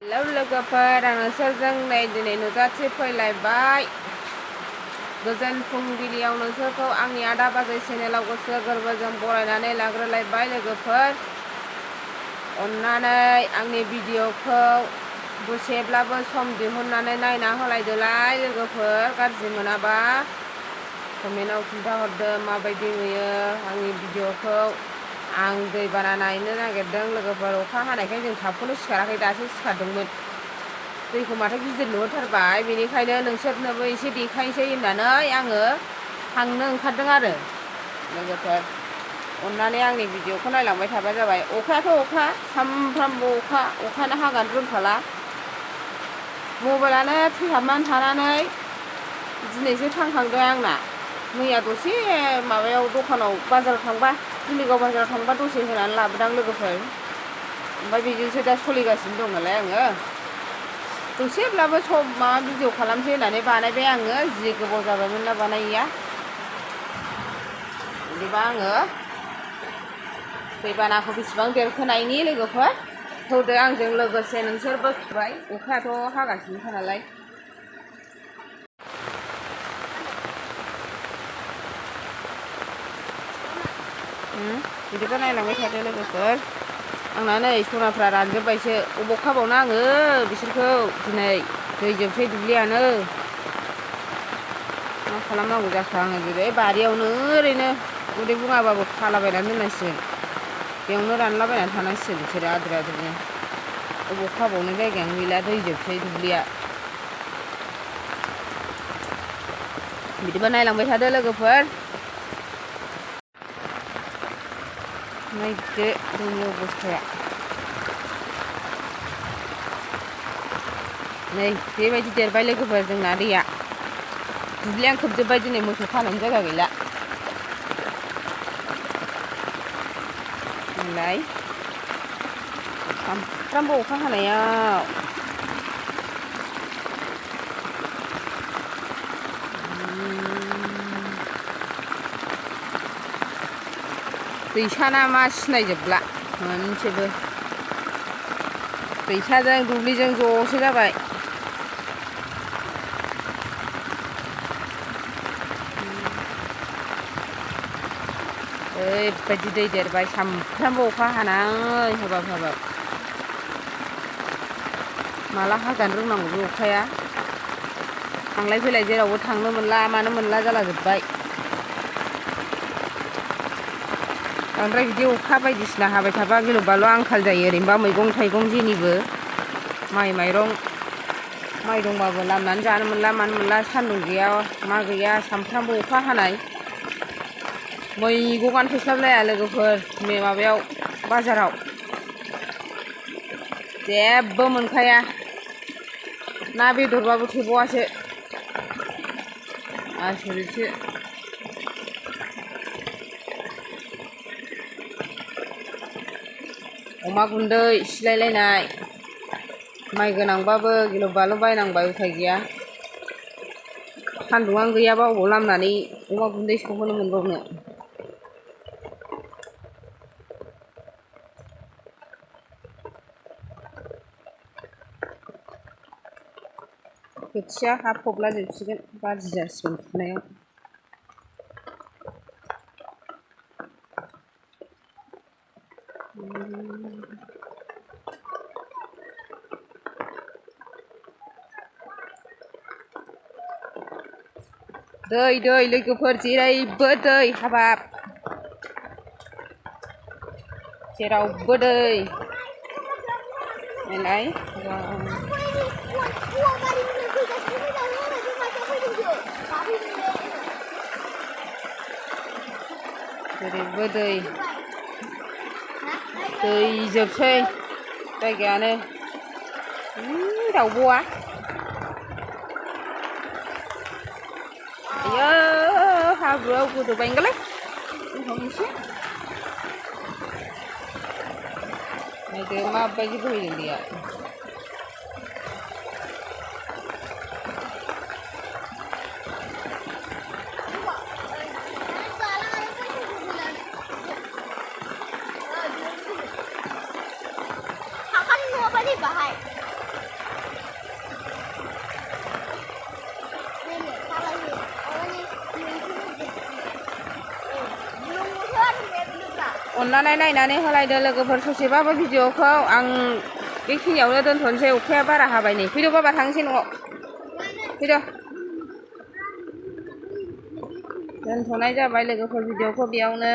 लोगोफोर आं नोंसोरजों नै दिनै नुजाथि फैलायबाय गोजोन फुंबिलियाव नोंसोरखौ आंनि आदा बाजै चेनेलाव गोसो गोरबोजों बरायनानै लाग्रोलायबाय लोगोफोर अन्नानै आंनि भिडिअखौ दसेब्लाबो सम दिहुननानै नायना होलायदोलाय लोगोफोर गाज्रि मोनाबा कमेन्टआव खिन्थाहरदो माबायदि नुयो आंनि भिडिअखौ आं दैबाना नायनो नागिरदों लोगोफोर अखा हानायखाय जों थाबखौनो सिखाराखै दासो सिखारदोंमोन दैखौ माथो गिदिर नुहरथारबाय बेनिखायनो नोंसोरनोबो एसे देखायनोसै होननानै आङो थांनो ओंखारदों आरो लोगोफोर अन्नानै आंनि भिडिअखौ नायलांबाय थाबा जाबाय अखायाथ' अखा सामफ्रामबो अखायानो हागानो रोंखाला मबाइलानो थैहाबनानै थानानै दिनैसो थांखांदों आंना मैया दसे माबायाव दखानाव बाजाराव थांबा दुलिगाव बाजाराव थांबा दसे होनानै लाबोदां लोगोफोर ओमफ्राय बेजोंसो दा सोलिगासिनो दं नालाय आङो दसेब्लाबो सम माबा भिडिअ खालामसै होननानै बानायबाय आङो जि गोबाव जाबायमोन ना बानायैया बिदिबा आङो दैबानाखौ बेसेबां देरखोनायनि लोगोफोर होदो आंजों लोगोसे नोंसोरबो खिबाय अखायाथ' हागासिनोखा नालाय बिदिबा नायलांबाय थादो लोगोफोर आंना नै सनाफ्रा रानजोब्बायसो अबाव खाबावनो आङो बिसोरखौ दिनै दै जोबसै दुब्लियानो मा खालामनांगौ जाखो आङो जेरै बारियावनो ओरैनो उदै बुङाबाबो खालाबायनानै दोननांसिगोन बेयावनो रानलाबायनानै थानांसिगोन बिसोरो आद्रि आद्रिनो अबाव खाबावनो जायगायानो गैला दै जोबसै दुब्लिया बिदिबा नायलांबाय थादो लोगोफोर नायदो दैनि अबस्थाया नै बेबायदि देरबाय लोगोफोर जोंना दैया दुब्लियानो खोबजोब्बाय दिनै मोसौ खानायनि जायगा गैला नालाय सामफ्रामबो अखा हानायाव दैसाना मा सिनायजोबला मोनसेबो दैसाजों दुब्लिजों ज'सो जाबाय ओरैबायदि दै देरबाय सामफ्रामबो अखा हानाय हाबाब माला हागानो रोंनांगौ बे अखाया थांलाय फैलाय जेरावबो थांनो मोनला मानो मोनला जाला जोब्बाय बांद्राय बिदि अखा बायदिसिना हाबाय थाबा गिलु बालु आंखाल जायो ओरैनोबा मैगं थाइगं जेनिबो माइ माइरं माइ दंबाबो लामनानै जानो मोनला मानो मोनला सान्दुं गैया मा गैया सामफ्रामबो अखा हानाय मैगंआनो थोस्लाबलाया लोगोफोर माबायाव बाजाराव जेबो मोनखाया ना बेदरबाबो थोबावासो आसरितसो अमा गुन्दै सिलायलायनाय माइ गोनांबाबो गिलु बालु बायनांबाय उफाय गैया सान्दुंआनो गैयाबा अबाव लामनानै अमा गुन्दै सौहोनो मोनबावनो खोथिया हा फबला जोबसिगोन गाज्रि जासिगोन फुनायाव दै लोगोफोर जेरैबो दै हाबाब जेरावबो दै नायलाय जेरैबो दै जोबसै जायगायानो दाउब'आ आयो हाब्रुआव गोदोबाय ओंखारलाय एसे नायदो माबायदि बोहैदों दैया Bahaya. अननानै नायनानै होलायदो लोगोफोर ससेबाबो भिडिअखौ आं बेखिनियावनो दोनथ'नोसै अखाया बारा हाबाय नै फैद' बाबा थांसै न'आव फैद' दोनथ'नाय जाबाय लोगोफोर भिडिअखौ बेयावनो